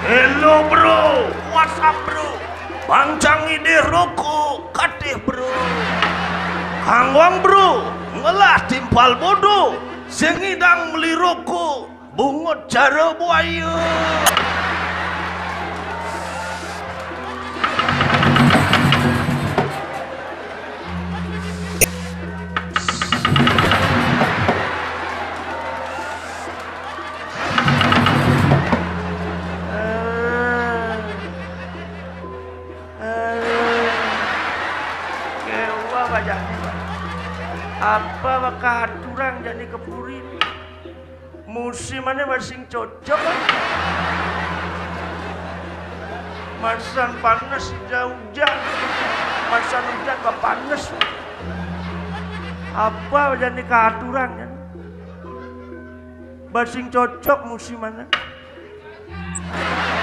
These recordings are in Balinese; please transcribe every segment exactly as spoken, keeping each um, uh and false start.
Hello bro, what's up bro? Bang Cang idih roko, katih bro. Kangwang bro, ngelah timpal bodo, sing ngidang meli roko, bungut cara buaya. Kewa bajak ni, Pak. Apa bakal aturang jani ke puri ni? Musim mana masing cocok, Pak? Masan panas, ujan, ujan. Masan ujan, panas. Apa jani keaturang jani? Basing cocok musim mana?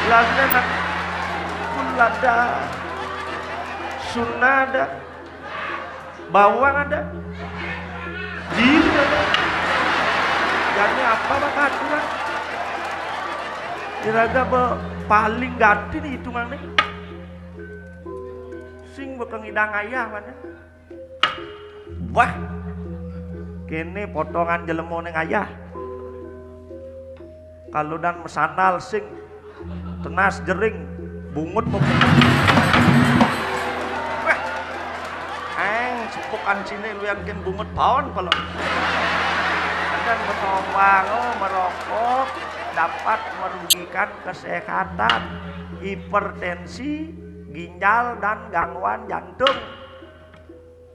Lada nak kul ada, suna ada, bawang ada, jir ada. Jani apa bakal aturang? Iraga be paling gati ni hitungan ni. Sing bakal ngidang ayah mana? Wah, kene potongan jelema ning ayah. Kalau dan mesandal sing tenas jering bungut mau. Wah, eng sepukan sini lu yang kin bungut paon kalau. Dan bertombang, oh, merokok dapat merugikan kesehatan, hipertensi, ginjal, dan gangguan jantung.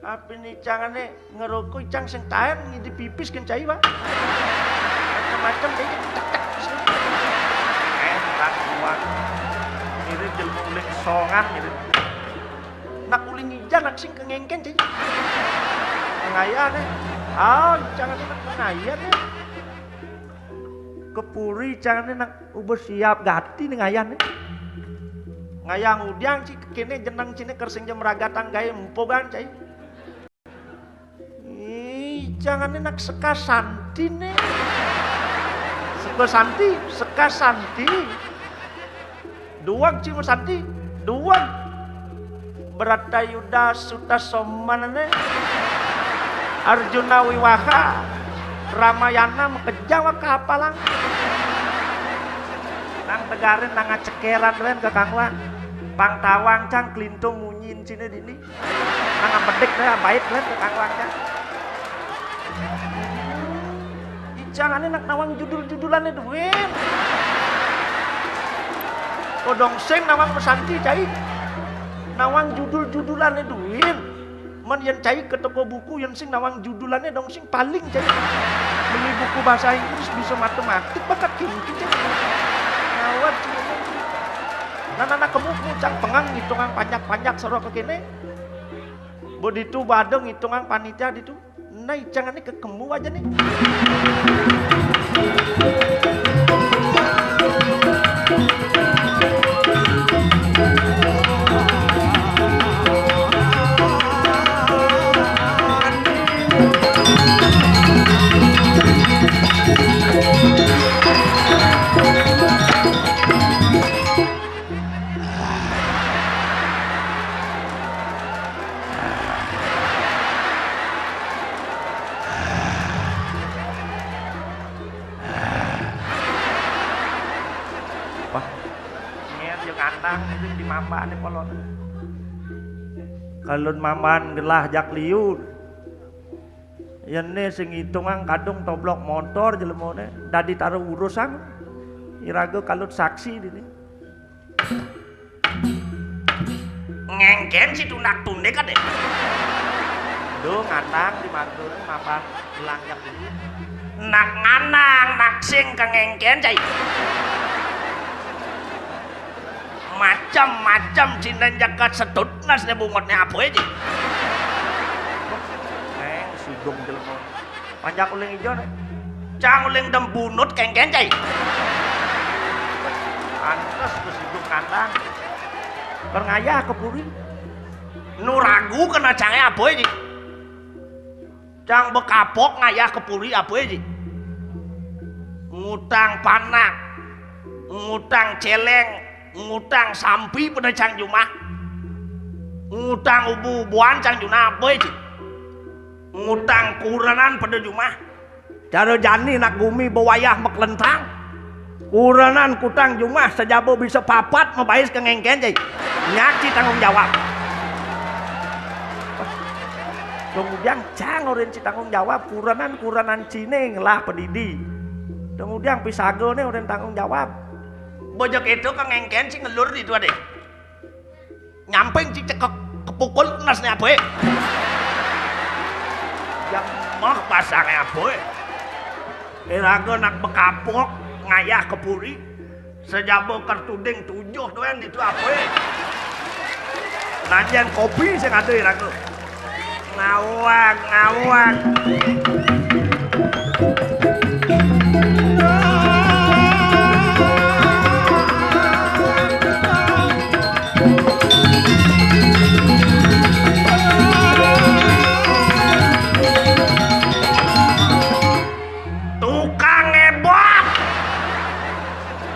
Apa ni cangane ngerokok, cang sing taen ngidi pipis kencai, Pak. Macam-macam dia cek cek cek. Eh, rak kuat. Mirip jelma uling songan, mirip. Nak uling ijan, nak sing kengengken, cai. Ngayah ne. Ah, cangane nak ngayah ne. Kepuri cangane nak uba siap gati ni ngayah ni. Ngayah ngudiang ci kene jeneng cine kersing jam ragatang gae empogan cai. Ih, cangane nak seka santi ne. Seka santi, seka santi. Duweg ci masanti, duweg. Bratayuda Sutasomane, Arjuna Wiwaha, Ramayana makejang wa kapalang. Nang tegarin nang acekeran len ke kangwang. Pang tawang cang klintung munyin cine dini. Nang ampedik deh, bait len ke kangwang cang. Icangane nak nawang judul-judulane duin. Odong sing nawang masanti cai. Nawang judul-judulane duin. Men yen cai ke toko buku, yen sing nawang judulane dong sing paling cai. Beli buku bahasa Inggris bisa matematik bakat kingki cai. Ngawat cai. Nah, nah, nah, kemu, kemu cang pengang ngitungang panjak-panjak sero ke kene. Bo ditu badeng ngitungang panitia ditu. Nah, icangane kekemu aja nih. Wah, nyen yo ngandang itu di mambane polon. Kalun mamban gelah jak liu. Yene sing ngitungang kadung toblok motor jelemone dadi taruh urusan. Iraga kalut saksi dini. Ngengken si tunak tundek ade. Duh, nganang di marga mapan langkap ini. Nak nganang, nak sing kengengken, cai. Macam-macam sinden jagat sedut nas ne bungutne aboe, ci. Neng, sidung jelema. Panjak uling ijo ne. Cang uling dem bunut kengken, cai. Pantes ku sidung kandang. Ker ngayah ke puri. Nu ragu kena cange aboe, ci. Cang bekapok ngayah ke puri aboe, ci. Ngutang panak, ngutang celeng, ngutang sampi pada cang jumah. Ngutang ubu-ubuan cang jumah aboe, ci. Ngutang kurenan pada jumah. Cara jani nak gumi bewayah maklentang. Kurenan kutang jumah sajaba bisa papat mabais kengengken, cai. Nyak ci tanggung jawab. Kemudian cang orin ci tanggung jawab, kurenan-kurenan cine ngelah padidi. Kemudian pisagane orin tanggung jawab. Bojok itu kengengken ci ngelur ditu ade. Nyamping ci cekek kepukul nas ne aboe. Yang mah pasange aboe. Iraga nak bekapok ngayah ke puri. Sajaba kertuding tujuh duen ditu aboe. Nanjen kopi sing ada iraga. Ngawang, ngawang. Tukang ngebat.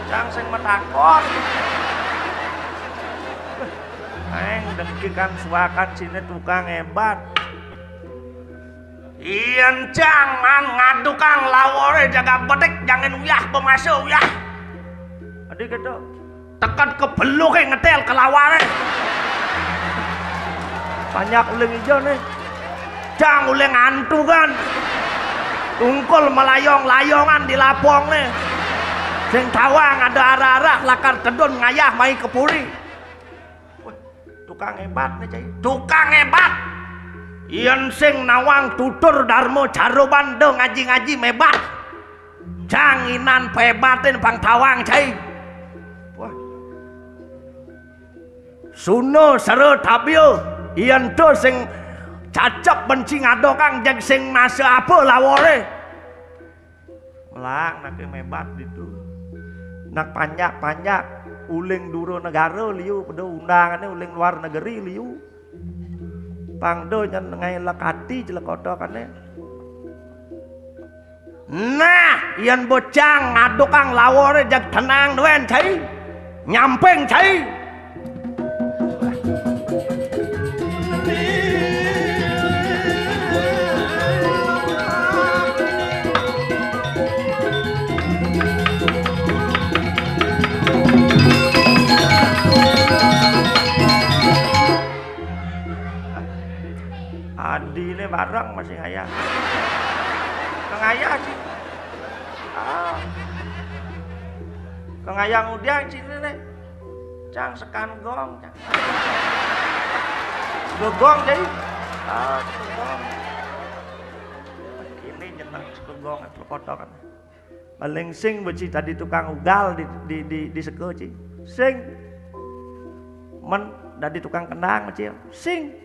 Cang sing matakon. Aeng dengki kan suakan sine tukang ngebat. Yen cang man ngadukang lawore jaga bedik, jangan uyah bemasa uyah. Adi gitu. Teket ke beluke ngetel ke laware. Banyak uling ijo nih. Cang uling antukan. Tungkul melayong-layongan di lapong nih. Sing tawang ada arah-arah lakar tedun ngayah mai ke puri. Wah, tukang hebat nih, cai. Tukang hebat. Yen sing nawang tutur darma caroban do ngaji-ngaji mebat. Janginan pebatin pang tawang, cai. Wah. Suna sera tabia, yen to sing cacep benci ngadokang jeg sing masa apa lawore. Melang nake mebat ditu. Nak panjak-panjak uling dura negara liu, pada undangane uling luar negeri liu. Pang do nyen ngai lekati jelekotokane. Nah, yen bocang ngadukang lawore jag tenang duen, cai. Nyamping, cai. Adine bareng masih ngayah. Kengayah sih. Ah. Kengayah ngudiang sini nih. Cang sekan gong, cang. Gegong jadi. Ah, gegong. Ini jeneng segegong, perkotokan. Paling sing beci tadi tukang ugal di, di, di, di seko, ci. Sing. Men dadi tukang kendang, ci. Sing.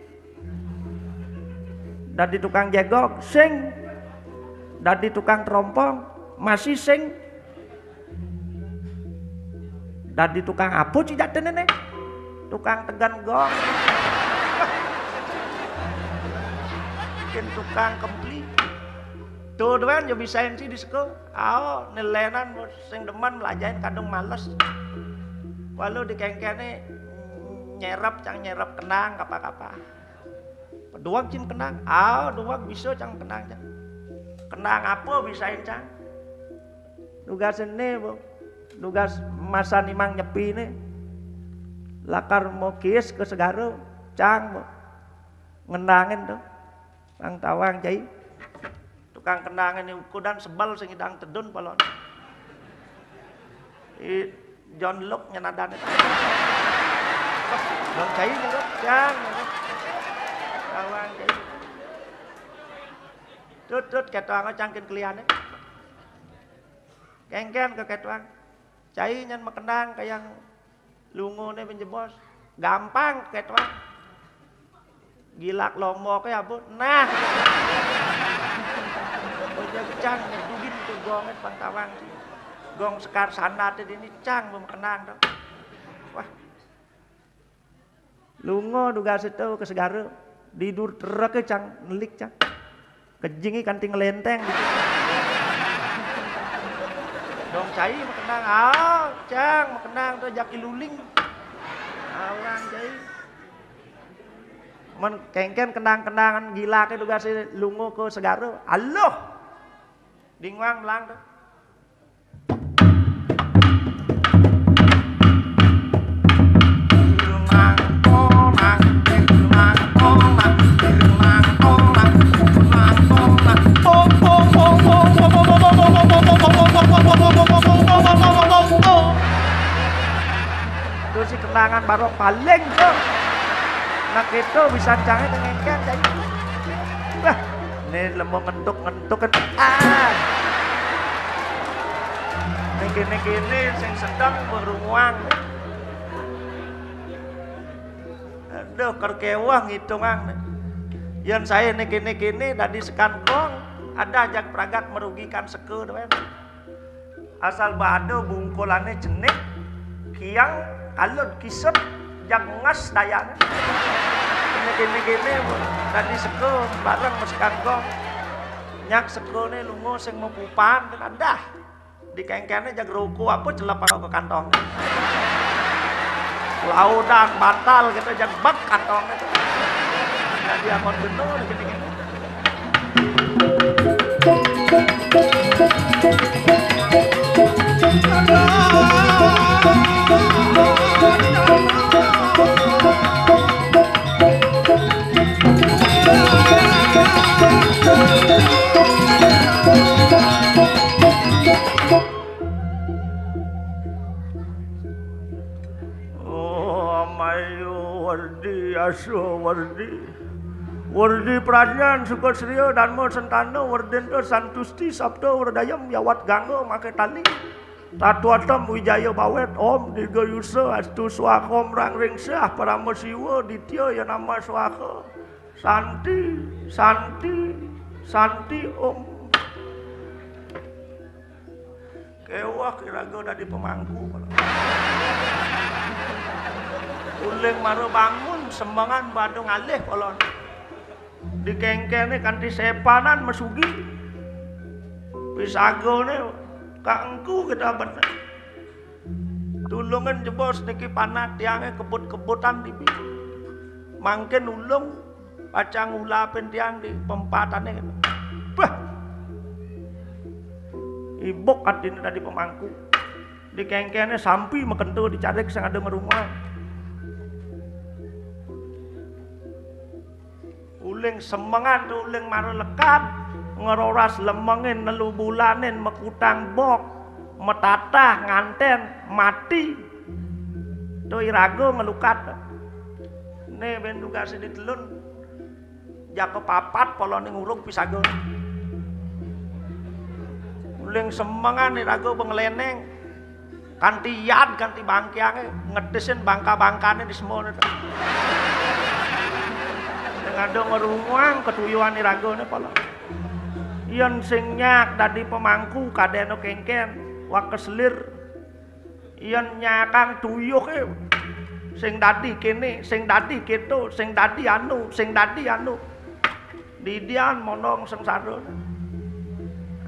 Dadi tukang jegog, sing. Dadi tukang terompong, masih sing. Dadi tukang apa, ci, jatene, ne? Tukang tegan gong. Bikin tukang kempli. Tuh, doan yo bisain, ci, di seko. Ao, nelenan sing demen melajahin kadung males. Walau dikengkene nyerep, cang nyerep kenang kapa-kapa. Doang cim kenang, ao doang bisa cang kenang, cang. Kenang apa bisain, cang? Nugas ene, Bu. Nugas masa nimang nyepi ne. Lakar mau kiis ke segara, cang, Bu. Ngenangin tuh. Nang tawang, cai. Tukang kenang ini ukudan sebel sing idang tedun palon. I John Lok nyenadane. Dong cai nyerut, cang. Tawang cai. Tut, tut, ketoanga cang kén keliané. Kéngkén ké ketoang. Cai nyén makenang kayang lungoné bén jebos. Gampang ké ketoang. Gilak lombok ya, Bu. Nah. Ojek cang nyedugin tuh gongé pang tawang. Gong sekar sanaté dini cang bén makenang to. Wah. Lunga dugasé to ka segara. Didur tereké cang, nelik cang. Kejingé kanti ngelénténg gitu. Dong cai makenang, ah, cang makenang to jaki luling. Alang cai. Men kéngkén kenang-kenangan gilaké dugasé lunga ka segara. Aluh. Dingwang melang to. Terus si kenangan barok paling tuh. Nah, gitu bisa cangé dengan kan, jadi. Wah, ini lemu ngentuk-ngentuk kan. Ah. Ini kene-kene sing sedang berunguang. Aduh, kerkewah ngitungan. Yén saya ini kene-kene dadi sekan gong, ada ajak pragat merugikan seke doang. Asal bado bungkulané cenik, kiang, kalut, kisut, jag ngas dayané. Kene-kene-kene dadi seke bareng mesekan gong. Nyak sekene lunga sing mapupan, adah. Dikéngkéné jag ruku apa celep karo ke kantong. Laudan bantal gitu jag bek kantongnya. Jadi amun geno gini-gini. Oh, Amayu Werdi, Asu Werdi. Werdi Pradnyan, Suka Sriya, Dharma Sentana, Werdenta Santusti, Sabda Werdayam, Yawat Gangga, Maké Tali. Tatwatam Wijaya Bawet, Om Dirga Yusa, Astu Swaha, Om Rang Ringsah, Parama Siwa, Ditya Yanama Swaha. Santi, Santi, Santi, Om. Kéweh iraga dadi pemangku. Uling mara bangun, semengan bada ngalih polon. Dikéngkéné kanti sépanan mesugi. Pisagané kaengku kita abetné. Tulungin jebos niki panak tiangé kebut-kebutan dibi. Mangkin ulung pacang ngulapin tiang di pempatanné. Bah. Ibuk atiné dadi pemangku. Dikéngkéné sampi makenta dicarik sing ada ngrunguang. Uling semengan to uling mara lekad, ngeroras lemengin nelu bulanin makutang bok, matatah ngantén, mati. To iraga ngelukat. Né bén tugasé ditelun. Jaka papat polone ngurung pisaga. Uling semengan iraga benglenéng. Kanti yad, kanti bangkiangé, ngedisin bangka-bangkané di semoné. Sing ada ngrunguang ketuyuhan iragané pala. Yén sing nyak dadi pemangku kadéna kéngkén, wak keselir. Yén nyakang tuyuhé, sing dadi kéné, sing dadi kéto, sing dadi anu, sing dadi anu. Didian monong sengsara.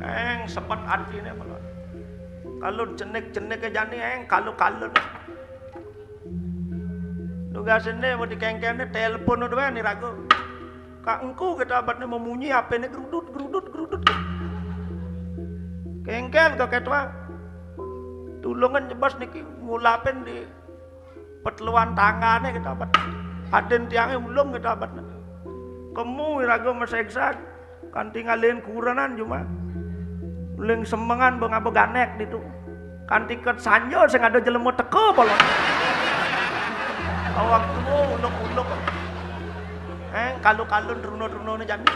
Eng sepet atiné pala. Kalau jenik-jeniké jani eng kalu-kalu. Tugasé mau dikéngkéné telepon doang iraga. Kak engku kita abetné memunyi apiné gerudut, gerudut, gerudut. Kéngkén ka ketua. Tulungan jebos niki ngulapin di peteluan tanggané kita abet. Adén tiangé ulung kita abet. Kemu iraga maseksa kanti ngalihin kurenan cuma. Uling semengan bengah beganek ditu. Kanti ket sanja sing ada jelema teka pala. Awak tuwa uluk-uluk. Eh, kalu-kalu truna-trunane jani.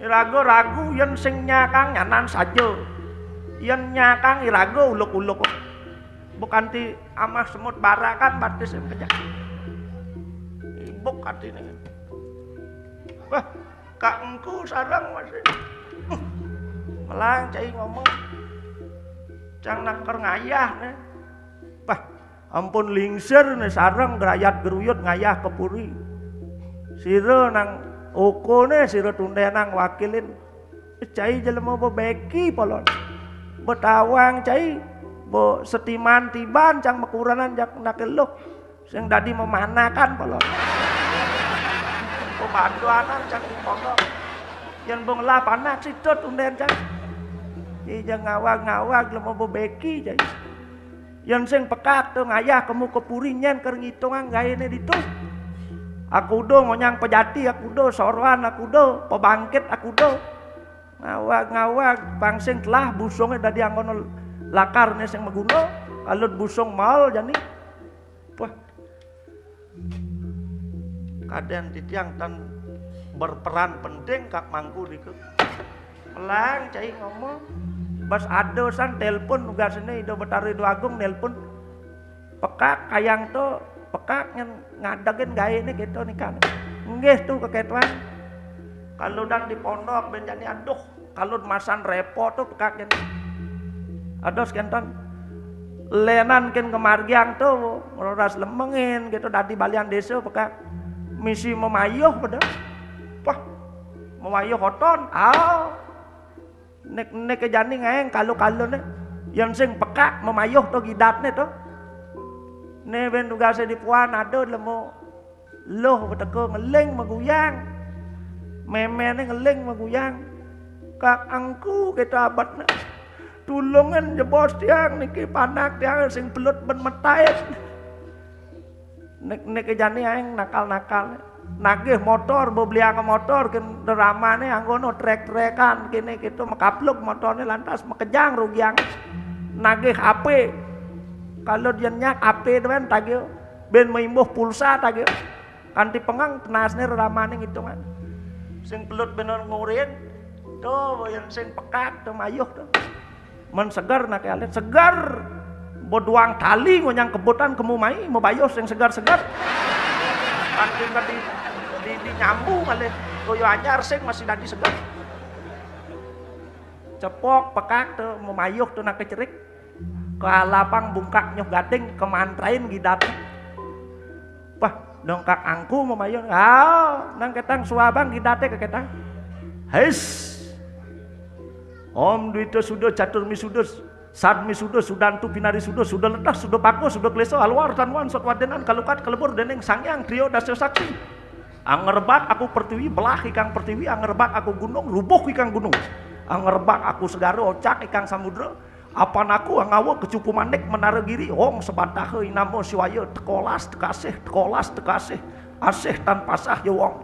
Iraga ragu yen sing nyakang nyanan saja. Yen nyakang iraga uluk-uluk. Bukanti amah semut barakan batis sing kejak. Ibuk atine. Wah, Kak Engku sareng masih. Melang cai ngomong. Cang naker ngayah ne. Wah, ampun lingsir ne sareng gerayat geruyut ngayah ke puri. Sira nang okone, sira tundenang wakilin. Cai jelema bebeki polon. Betawang cai, bo setiman tiban cang mekuranan jak nakeluh. Sing dadi memanakan polon. Pebantuanan cang di pondok. Yen bong lah panak situt unden cang. Ija ngawag-ngawag lemo bebeki cai. Yen sing pekak to ngayah kemu ke puri nyen ker ngitungang gaene ditu. Aku do ngonyang pejati, aku do soroan, aku do pebangkit, aku do. Ngawag-ngawag pang sing telah busungnya dadi anggono lakarne sing meguna, kalut busung mal jani. Wah. Kaden titiang tan berperan penting Kak Mangku diku. Melang cai ngomong. Bas ada san telepon tugasne Ida Betara Ida Agung nelpon. Pekak kayang to, pekak ngen ngadegin gaene kita nikane. Nggih tu keketuan. Kalau dan di pondok ben jani aduh, kalau masan repot tu pekak jen. Ados kenten. Lenan ken kemargiang tu, ngeroras lemengin gitu dadi balian desa pekak. Misi memayuh pada. Wah, memayuh oton. Ah. Nek nek jani ngaeng kalu-kalune. Yang sing pekak memayuh to gidatne to. Ne ben tugase di puan ada lemo. Loh beteka ngeling meguyang. Memene ngeling meguyang. Kak angku kita abadne. Tulungan jebos tiang niki panak tiang sing pelut ben metait. Nek nek jani aeng nakal-nakal. Nagih motor, bebeliang motor ken deramane anggono trek-trekan kene gitu mekapluk motorne lantas mekejang rugiang. Nagih A P. Kalau dia nyak A P doan tagih ben meimbuh pulsa tagih. Kanti pengang penasne reramane ngitungan. Sing pelut bener ngurin. Tuh yang sing pekak tuh mayuh tuh. Men segar nake alit segar. Boduang tali ngonyang kebutan kemu mai mebayuh sing segar-segar. Kanti di, di, di nyambu malih. Toyo anyar sing masih dadi segar. Cepok pekak tuh memayuh tuh nake cerik. Kalapang bungkak nyoh gading kemantrain gidat. Wah, dongkak angku memayuh. Ah, nang ketang suabang gidate ke ketang. Hais. Om Dwito Sudo Catur Misudo Sad Misudo Sudantu Pinari Sudo Sudo Ledah Sudo Pako Sudo Kleso Alwar Tanwan Sotwadenan Kalukat Kelebur Dening Sangyang Trio Dasyo Sakti. Angerebak aku pertiwi, belah ikang pertiwi, angerebak aku gunung, rubuh ikang gunung. Angerebak aku segara, ocak ikang samudra. Apan aku angawa kecupu manik menara giri, ong sebataha inamo siwaya, tekolas tekasih, tekolas tekasih, asih tan pasah ya wong.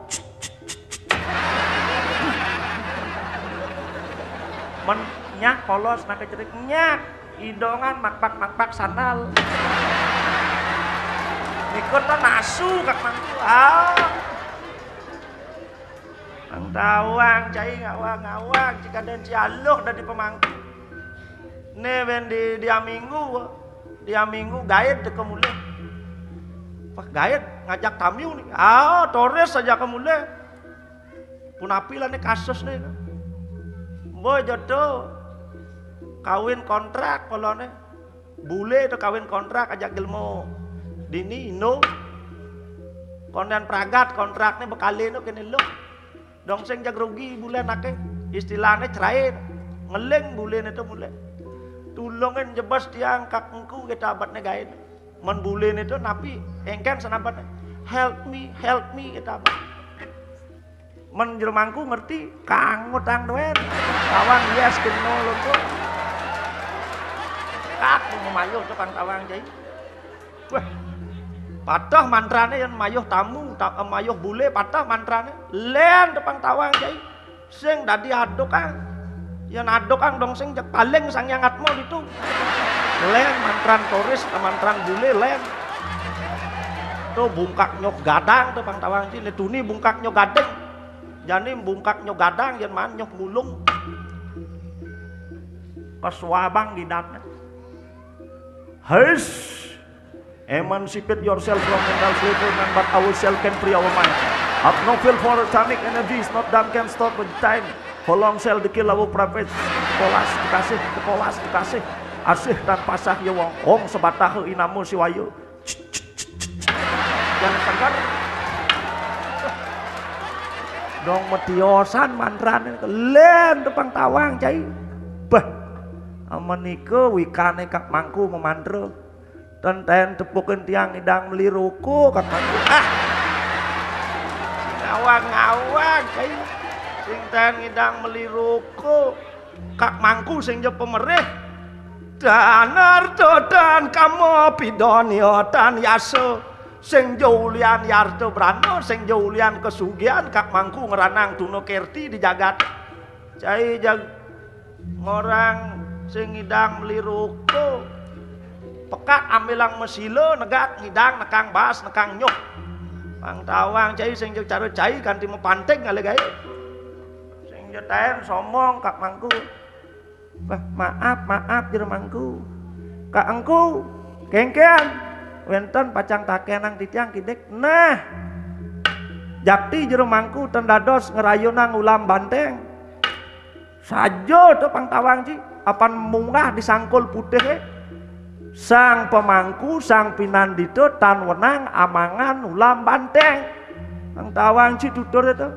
Men nyak polos nake cerik nyak idongan makpak-makpak sandal. Nikut to nasu kak mangku. Ah. Ang tawang cai ngawang-ngawang cikadan cialuh dadi pemangku. Ne ben di dia minggu, dia minggu gaid teka mulih. Wah gaid ngajak tamu ni. Ah, toris saja ke mulih. Punapi lah ni kasus ni. Boy jodoh kawin kontrak kalau ni. Bule tu kawin kontrak ajak gelmo. Dini Indo. Kondan pragat kontrak ni bekali tu kini lu. Dong sing jag rugi bule nake. Istilahnya cerai. Ngeling bule ni tu bule. Tulungin jebas tiang kak engku kita abad ni gain. Men bule ni tu napi engken senabat. Help me, help me kita abad. Men jelmangku ngerti, kang ngutang duen. Tawang yes keno lonto. Kak memayuh tukang tawang jai. Wah. Patah mantrane yang mayuh tamu, ta, mayuh bule patah mantrane. Len tepang tawang jai. Sing dadi adukang. Yang adukang dong sing jak paling sang yang atmo ditu. Len mantran toris, mantran bule len. To bungkak nyok gadang to pang tawang ci, né tuni bungkak nyok gading. Jani bungkak nyok gadang yén maan nyok mulung. Kasuabang di dané. Hais. Emancipate yourself from mental slavery, none but ourselves can free our mind. Have no feel for satanic energy, is not done can stop with time. How long shall the kill our prophets? Kepolas dikasih, kepolas dikasih. Asih tan pasah ya wong, wong sebatah inama siwaya. Yang seger. Dong metiosan mantrané, lén tepang tawang, cai. Bah, amen nika wikané Kak Mangku memantra. Ten ten tepukin tiang ngidang meli ruko, Kak Mangku. Ah. Ngawang-ngawang, cai. Sing ten ngidang meli ruko. Kak Mangku sing ja pemerih. Dan arta dan kama pidanya tan yasa. Sing ja ulian yarta brana, sing ja ulian kasugihan, Kak Mangku ngranang tuna kerti di jagat. Cai jag ngorang sing ngidang meli ruko. Pekat ambilang masila negak ngidang nekang bas nekang nyuh. Pang tawang cai sing ja cara cai kanti mapanting ngalih gaé. Sing ja taén sombong Kak Mangku. Wah, maaf, maaf, jero Mangku. Kak Engku, kéngkén. Wénten pacang takénang titiang kidik. Nah. Jakti jero Mangku ten dados ngrayunang ulam banténg. Saja to pang tawang ci, apan munggah di sangkul putihé. Sang pamangku, sang pinandita tan wenang amangan ulam banténg. Pang tawang ci tutur to.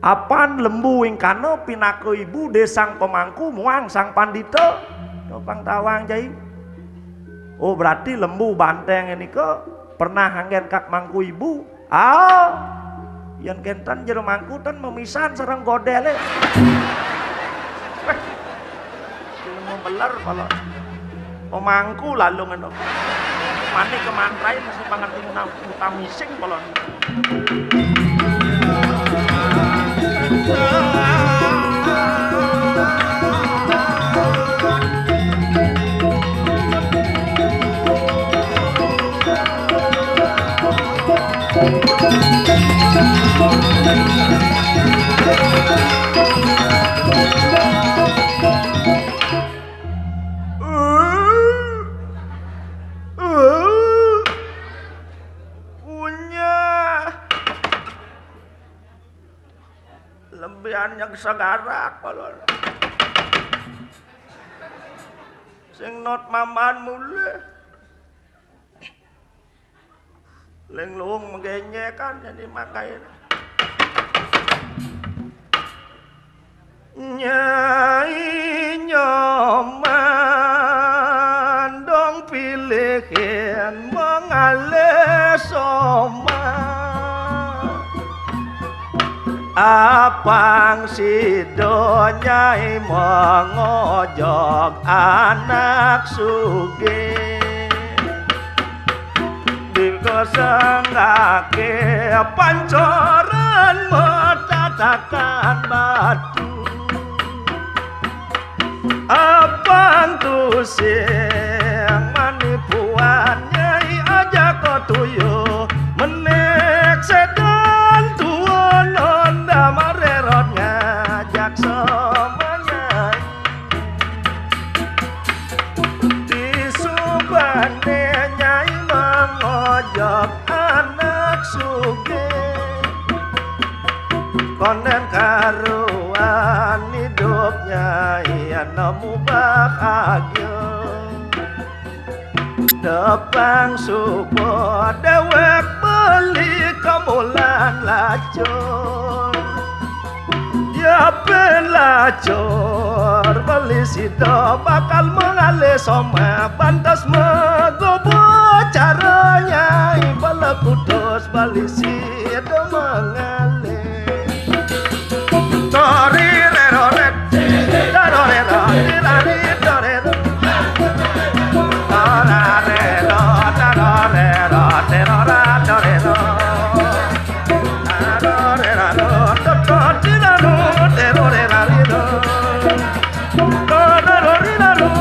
Apan lembu wingkana pinaka ibu dé sang pamangku muang sang pandita. To pang tawang cai. Oh, berarti lembu banténg nika pernah anggén Kak Mangku ibu. Ah, yén kénten jero Mangku ten memisan sareng godélé. Ilmu beler kala. Pemangku lalu ngono. Mani kemantrain mesti pangerti ngutang, ngutang mising kala. Punya lebihan yang segarak kalau sing not maman mulih. Linglung menggenyek kan jadi makai. Nyai Nyoman dong pilihin mengalih soma. Apang sida nyai mengojog anak sugih. Dikasanggake pancoran matatakan batu. Apang tusing manipuan nyai aja kotuyu. Menek sedan tuan onda marerot ngajak sama nyai. Di subane nyai mangojok anak sugih. Konden karuan hidup nyai nemu bahagia. Depang suba dewek beli kemulan lacur. Ya pelacur beli sida bakal mengalih soma pantas megobo caranya bala kudus beli sida mengalih. Tori rero ret, daro rero, tirari dore ro. Dara rero, daro rero, tero ra dore ro. Daro rero, to to tiranu, tero rera rero. Dara ro rera ro,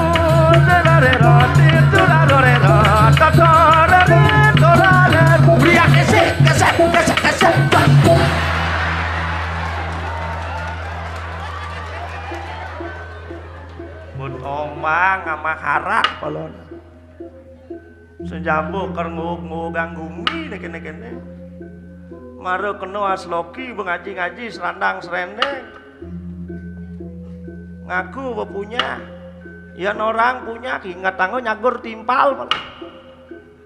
dara rero, ti dura ro rero, to to ra re, to ra re. maharak, kolon. Sing jaba ker nguug-nguugang gumi né kéné-kéné. Mara kena asloki ba ngaji-ngaji srandang-srendeng. Ngaku ba punya. Yén orang punya, ingetanga nyagur timpal.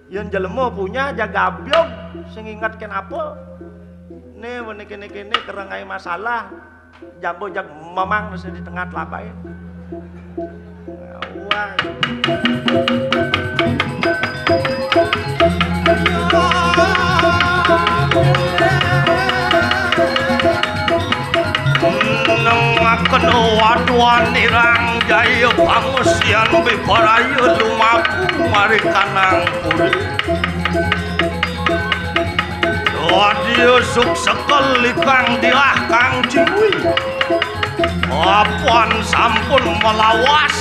Yén jelema punya, jaga abyug, sing inget kenapa. Né, ba né kéné-kéné, ker ngaé masalah. Jaba jag mamang sing di tengah telabaé. Wah. Nengaken waduan irang jaya pangesian bibaraya lumaku marikanang puri. Wadia suksekel ikang diah kang cingui. Apan sampun melawas.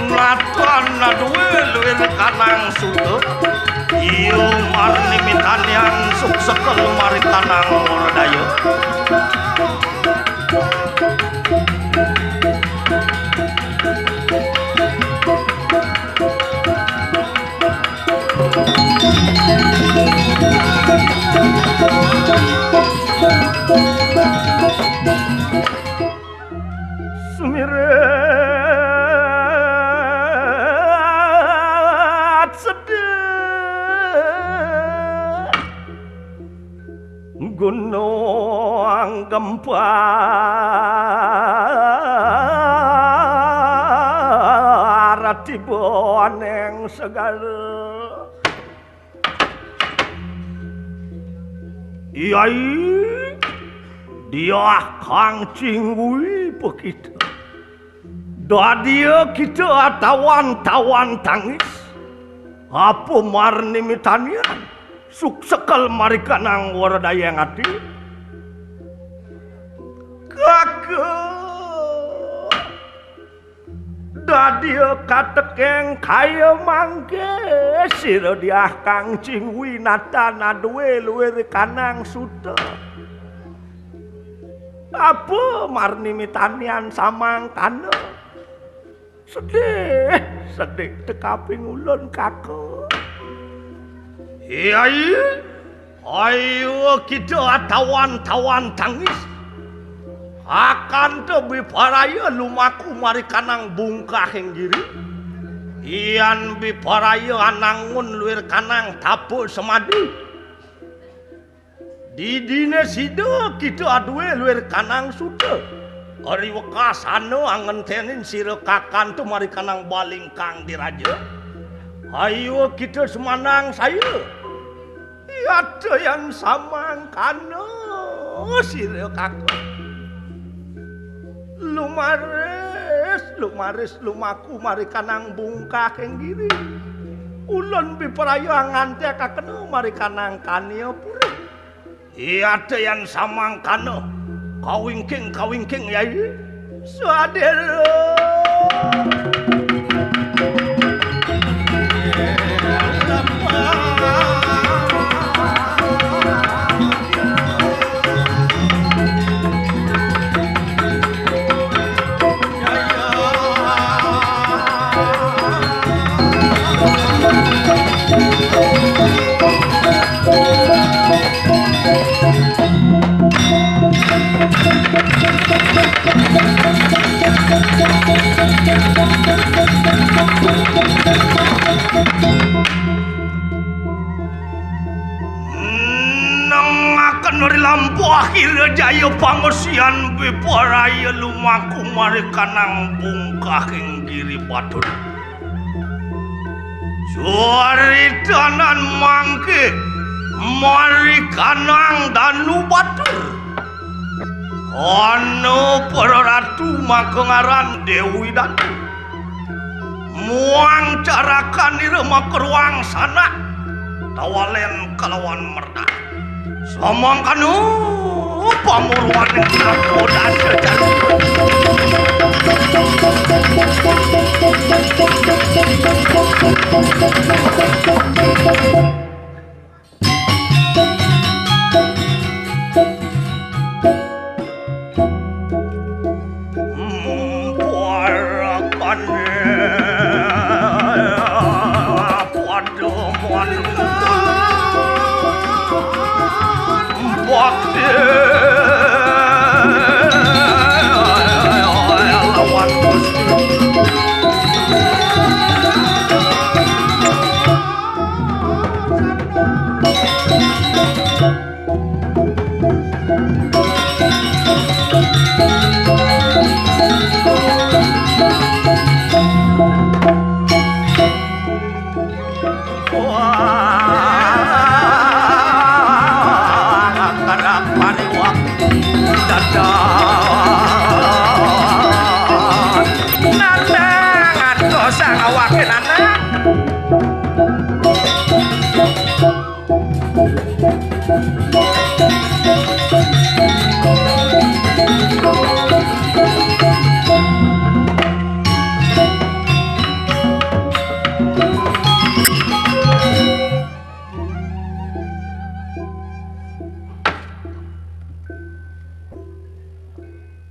Natan nadué luir kanang suda. Iya marni mitanian suksekel marikanang wardaya. Sumirat sedih gunung gempar tiba ning segara. Yai, diah kang cingui pakita. Dadia kita atawan-tawan tangis. Apa marni mitanian? Suksekel marikanang wardayang ati. Kakang. Dadia katekeng kaya mangké, sira diah kang cingui natan adué luir kanang suda. Apa marni mitanian samangkana? Sedih, sedih tekaping ulun, Kakang. Yai, ayo kita atawan-tawan tangis. Akan te biparaya lumaku marikanang bungkahing giri. Yan biparaya anangun luir kanang tapa semadi. Didina sida kita adué luir kanang suda. Ari wekasana angentenin sira kakanta marikanang balingkang diraja. Ayo kita semanang saya. Yata yan samangkana sira kakang. Lumaris, lumaris lumaku marikanang bungkahing giri. Ulun biparaya ngantekakena marikanang kaniapura. Yata yan samangkana. Kawingking, kawingking, Yai. Swadira. Nengaken ri lampah kira jaya pangesian biparaya lumaku marikanang bungkahing giri batur. Suaritanan mangke marikanang danu batur. Ana para ratu maka ngaran Dewi Danu. Muang carakanira maka ruang sanak tawalen kalawan merdak. Samangkana pamuruaning Prabu Dasa Jati. Mpuarakane. Wah, kerap pariwak dadan. Nanang adoh sang awaké nanang.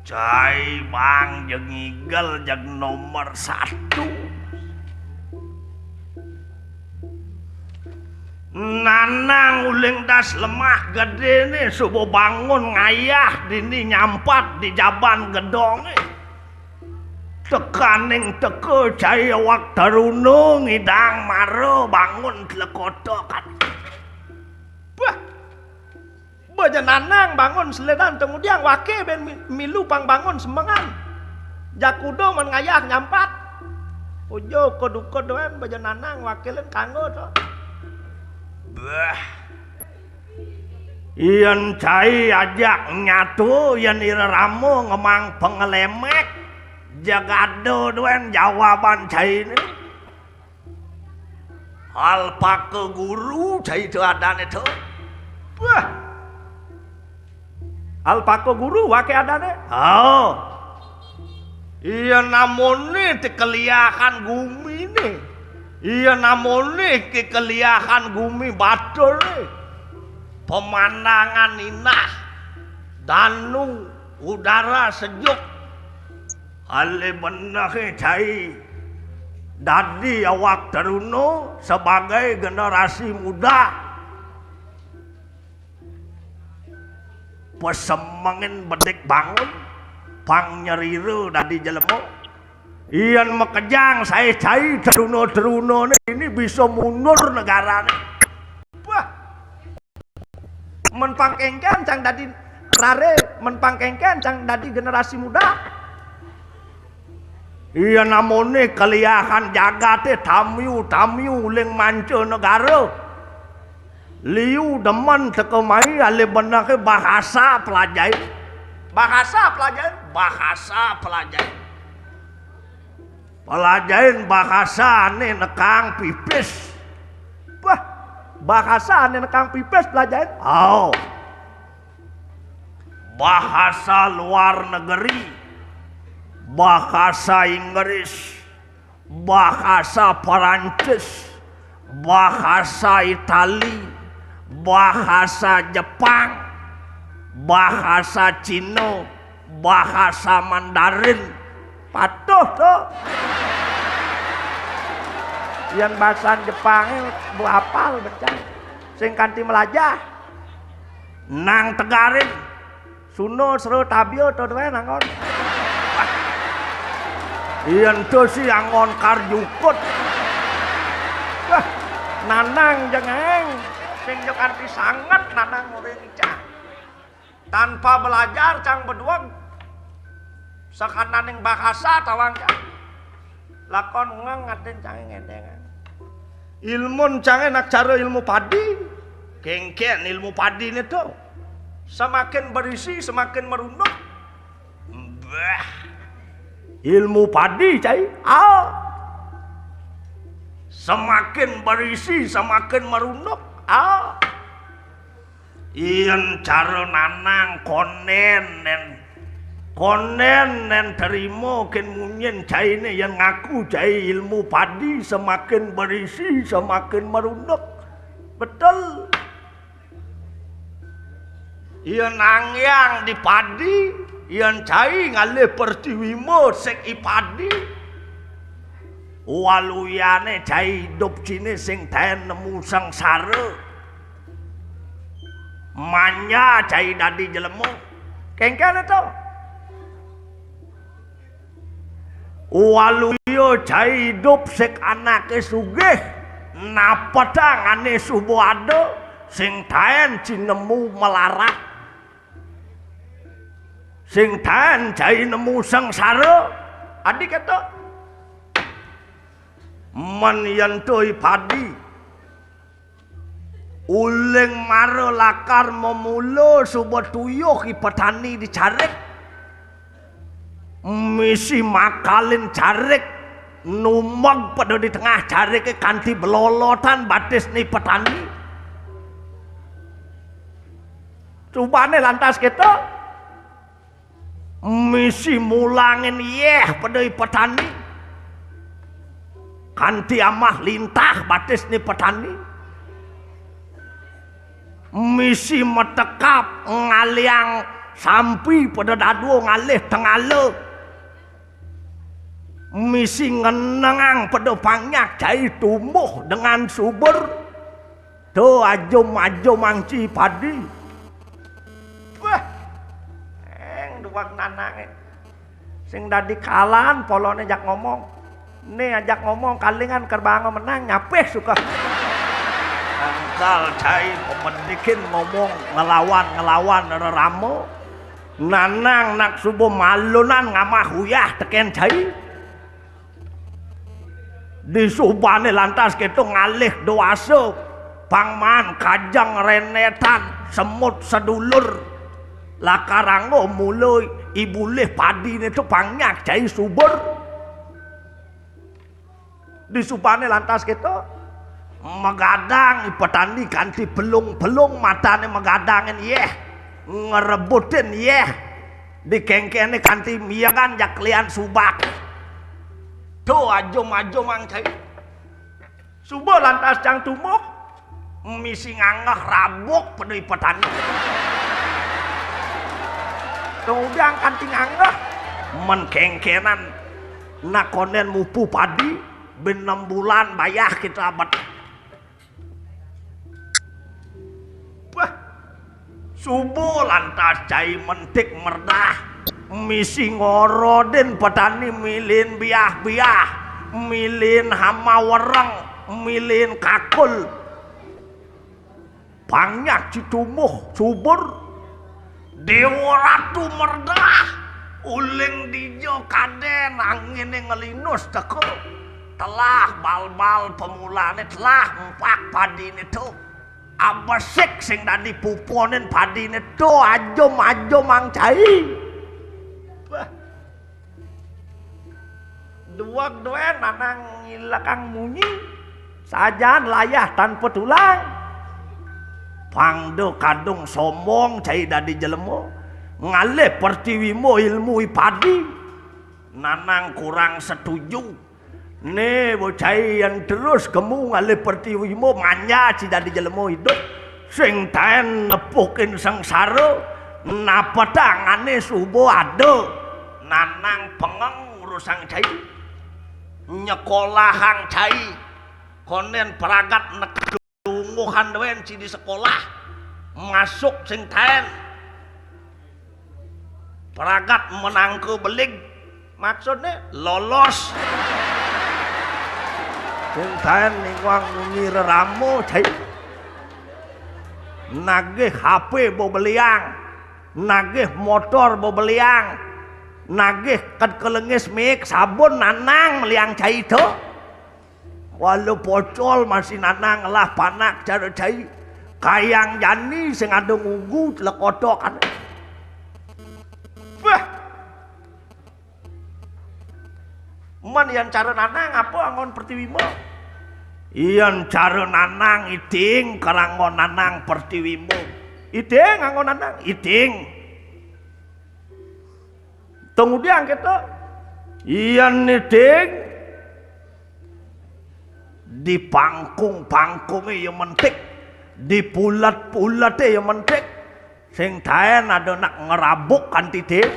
Cai bang jeg ngigel jeg nomor satu. Nanang uling das lemah gedéné suba bangun ngayah dini nyampat di jaban gedongé. Tekaning teka cai awak taruna ngidang mara bangun telekotokan. Bah, baja nanang bangun selidan tengudiang waké bén mi-, milu pang bangun sembengan. Jakuda men ngayah nyampat. Ujo ko duka duen baja nanang wakilin kanggo to. Bah. Yén cai ajak nyatu, yén ira rama ngemang pengelemek, jagada duen jawaban cainé. Alpaka guru cai to adané to. Wah. Alpaka guru waké adané. Oh. Iya namoné ti keliahan guminé. Iya namoné ti keliahan gumi baturé. Pemandangan indah, danu, udara sejuk. Alih benehé cai dadi awak teruna sebagai generasi muda. Pesemengin bedik bangun, pang nyerira dadi jelema. Yén makejang saé cai teruna-terunané ini bisa mundur negarané. Wah. Men pang kéngkén cang dadi raré, men pang kéngkén cang dadi generasi muda. Iya namoné keliahan jagaté tamiu-tamiu uling manca negara. Liu demen teka mai alih benehé bahasa pelajain. Bahasa pelajain, bahasa pelajain. Pelajain bahasa ané nekang pipis. Wah, bahasa ané nekang pipis pelajain. Oh. Bahasa luar negeri. Bahasa Inggris. Bahasa Perancis, bahasa Itali, bahasa Jepang, bahasa Cina, bahasa Mandarin. Patuh to. Yén basan Jepangé bu apal becak. Sing kanti melajah. Nang tegarin. Suna sera tabia to tuwé nangon. Yén to si angon kar jukut. Wah, nanang jengeng. Sing jo kanti sanget nanang muring icah. Tanpa belajar cang bedueg. Sakananing bahasa tawang cang. Lakon ngeng atin cangé ngedeng. Ilmun cangé nak cara ilmu padi. Kéngkén ilmu padiné to. Semakin berisi, semakin merunduk. Bah. Ilmu padi, cai. Ah. Semakin berisi, semakin merunduk. Ah. Yén cara nanang kondén nén, kondén nén terima kén munyin cainé yén ngaku cai ilmu padi semakin berisi, semakin merunduk. Betul. Yén angyang di padi, yén cai ngalih pertiwi ma sing i padi. Waluyané cai idup ciné sing taén nemu sangsara. Manja cai dadi jelema. Kéngkén to. Waluya cai idup sik anaké sugih, napetang ané suba ada, sing taén ci nemu melarat. Sing taén cai nemu sengsara. Adi kéto. Mén yén to i padi. Uling mara lakar memula suba tuyuh i petani di carik. Misi makalin carik, numeg pada di tengah cariké kanti belolotan batis ni petani. Subané lantas kéto. Misi mulangin yéh pada i petani. Kanti amah lintah batis ni petani. Misi matekap ngaliang sampi pada dadua ngalih tengala. Misi ngenengang pada panyak cai tumbuh dengan subur. To ajum-ajum mangci padi. Wah. Eng duwag nanangé. Sing dadi kalan poloné jak ngomong. Né ajak ngomong kalingan kerbanga menang nyapih suka. Angkal cai pemedikin ngomong ngelawan-ngelawan rerama. Nanang nak suba malunan ngamah uyah tekén cai. Disubané lantas kéto ngalih dewasa, pang maan kajeng renetan, semut sedulur. Lakar anggo mula ibulih padiné to pang nyak cai subur. Disubané lantas kéto, magadang i petani kanti pelung-pelung matané magadangin yéh, ngrebutin yéh. Dikéngkéné kanti miyagan jak lian subak. To ajum-ajum mangcai. Suba lantas cang tumbuh, misi nganggeh rabuk pada i petani. Kemudian kanti nganggeh, mén kéngkénan nak kondén mupu padi, bin nem bulan bayah kita abet. Wah. Suba lantas cai mentik merdah, misi ngorodin petani milihin biah-biah, milihin hama wereng, milihin kakul. Pang nyak ci tumbuh subur. Déwa Ratu merdah, uling dija kadén anginé nglinus teka. Telah balbal pemulané, telah empak padiné to. Abesik sing dadi pupunin padiné to ajum-ajum mangcai. Wah. Duweg duén nanang ngilekang munyi. Sajaan layah tanpa tulang. Pang da kadung sombong cai dadi jelema. Ngalih pertiwimba ilmu i padi. Nanang kurang setuju. Né bocah yén terus kemu ngalih pertiwimba manja ci dadi jelema idup. Sing taén nepukin sengsara, napa tangané suba ada. Nanang pengeng ngurusang cai. Nyekolahang cai. Kondén pragat nek lungguhan duén ci di sekolah. Masuk sing taén. Pragat menangka belig. Maksudné lolos. Sing taén ningwang munyi rerama, cai. Nagih H P bebeliang. Nagih motor bebeliang. Nagih kad kelengis miik sabun nanang meliang cai to. Walau pocol masih nanang ngelah panak cara cai. Kayang jani sing ada ngugu celekotokan. Bah. Mén yén cara nanang apa anggon pertiwimba? Yén cara nanang iting karanggon nanang pertiwimba. Iting anggon nanang, iting. Tong udiang kéto. Yén niting di pangkung-pangkungé ya mentik, di pulet-puleté ya mentik. Sing taén ada nak ngerabuk kanti ting.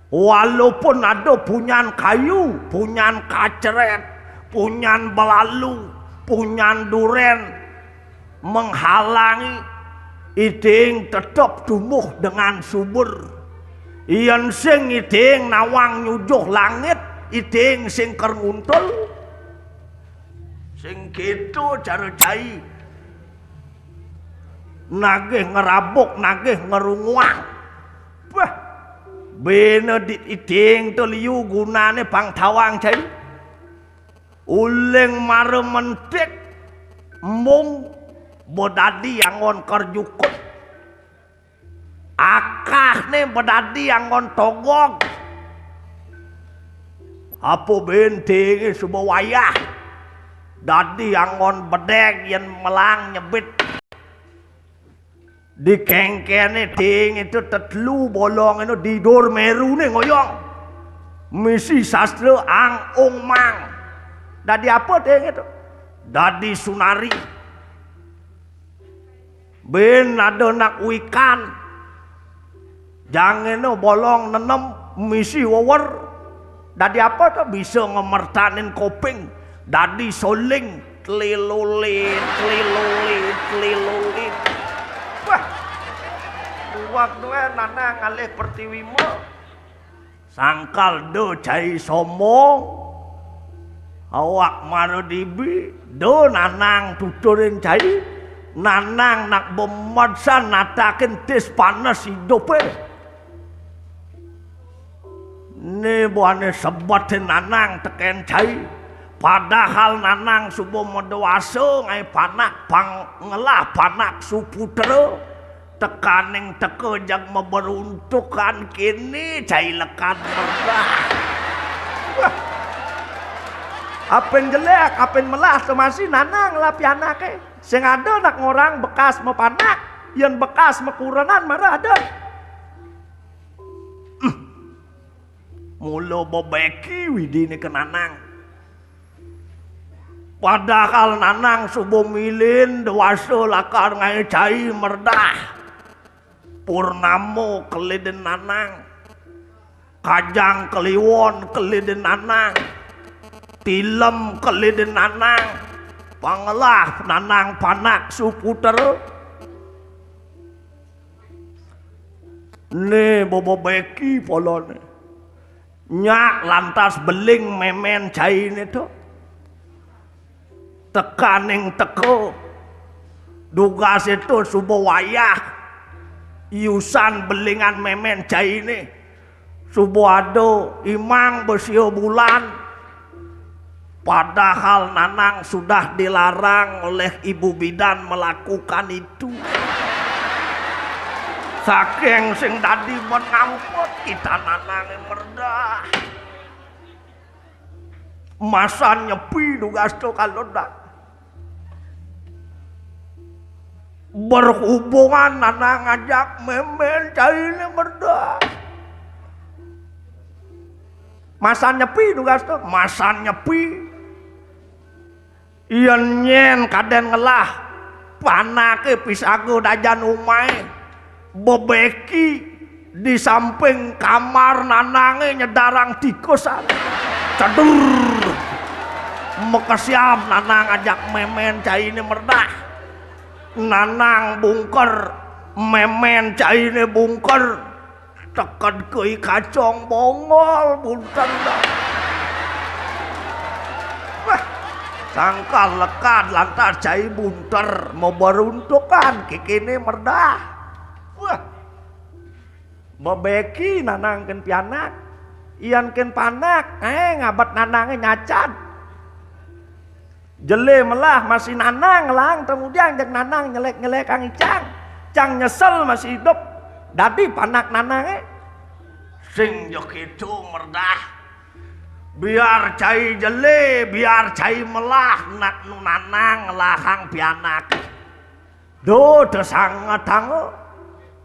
Walaupun ada punyan kayu, punyan kacrét, punyan belalu, punyan durén, menghalangi iding tetep dumuh dengan subur. Yen sing iding nawang nyujuh langit, iding sing ker nguntul. Sing gitu cara cai. Nagih ngerabuk, nagih ngerunguang. Wah, bena di iding to liu gunane pang tawang cai. Uling mara mentik, mung bedadi anggon kerjukut. Akahne bedadi anggon togog. Apa bentinge suba wayah. Dadi anggon bedeg yen melang nyebit. Di kengkene ting itu tetelu bolong itu di dur merune ngoyong. Misi sastra ang ung mang. Dadi apa ting itu? Dadi sunari. Ben ada nak wikan. Jangene bolong nenem misi wewer. Dadi apa to bisa ngemertanin koping? Dadi soling, tlilulit, tlilulit, tlilulit. Wah. Uwak duwe nanang ngalih pertiwi mo. Sangkal do cai sombong. Awak mara dibi, do nanang tuturin cai. Nanang nak bemadsan natakin tis panes idupe. Ne buane sebetin nanang teken cai. Padahal nanang suba madewasa ngae panak pang ngelah panak suputra. Tekaning teka jag maberuntukan kene cai lekad merdah. Wah. Apin jelek, apin melah semasi nanang ngelah pianake. Sing ada nak ngorang bekas mapanak, yen bekas makurenan mara ada. Mula bebeki widine ke nanang. Padahal nanang suba milin dewasa lakar ngae cai merdah. Purnama kelidin nanang. Kajang kliwon kelidin nanang. Tilem kelidin nanang. Pangelah nanang panak suputer. Ne bebeki polone. Nyak lantas beling memen caine to. Tekaning teka. Dugas itu suba wayah. Iusan belingan memen caine. Suba ada imang besia bulan. Padahal nanang sudah dilarang oleh ibu bidan melakukan itu. Saking sing dadi menampet kita nanange merdah. Masan nyepi dugas to kalau dak. Berhubungan nanang ngajak memen caine merdah. Masan nyepi dugas to, masan nyepi. Yen nyen kaden ngelah panake pisaga dajan umahe bebeki di samping kamar nanange nyedarang tikusan. Cedur. Mekesiab nanang ajak memen caine merdah. Nanang bungker, memen caine bungker. Teked kei kacong bongol bunten dah. Wah, sangkal lekad lantas cai bunter, meberuntukan kikine merdah. Wah. Bebeki nanang ken pianak. Ian ken panak, eh ngabet nanange nyacan. Jele melah masih nanang lang, kemudian jeg nanang nyelek-nyelekang icang. Cang nyesel masih hidup. Dadi panak nanange. Sing jo keto merdah. Biar cai jele, biar cai melah, nak nu nanang ngelahang pianak. Do tesangetang.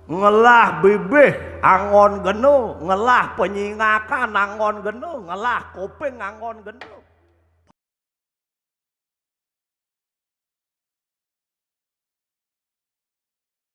Ngelah bibih anggon geno, ngelah penyingakan anggon geno, ngelah koping anggon geno.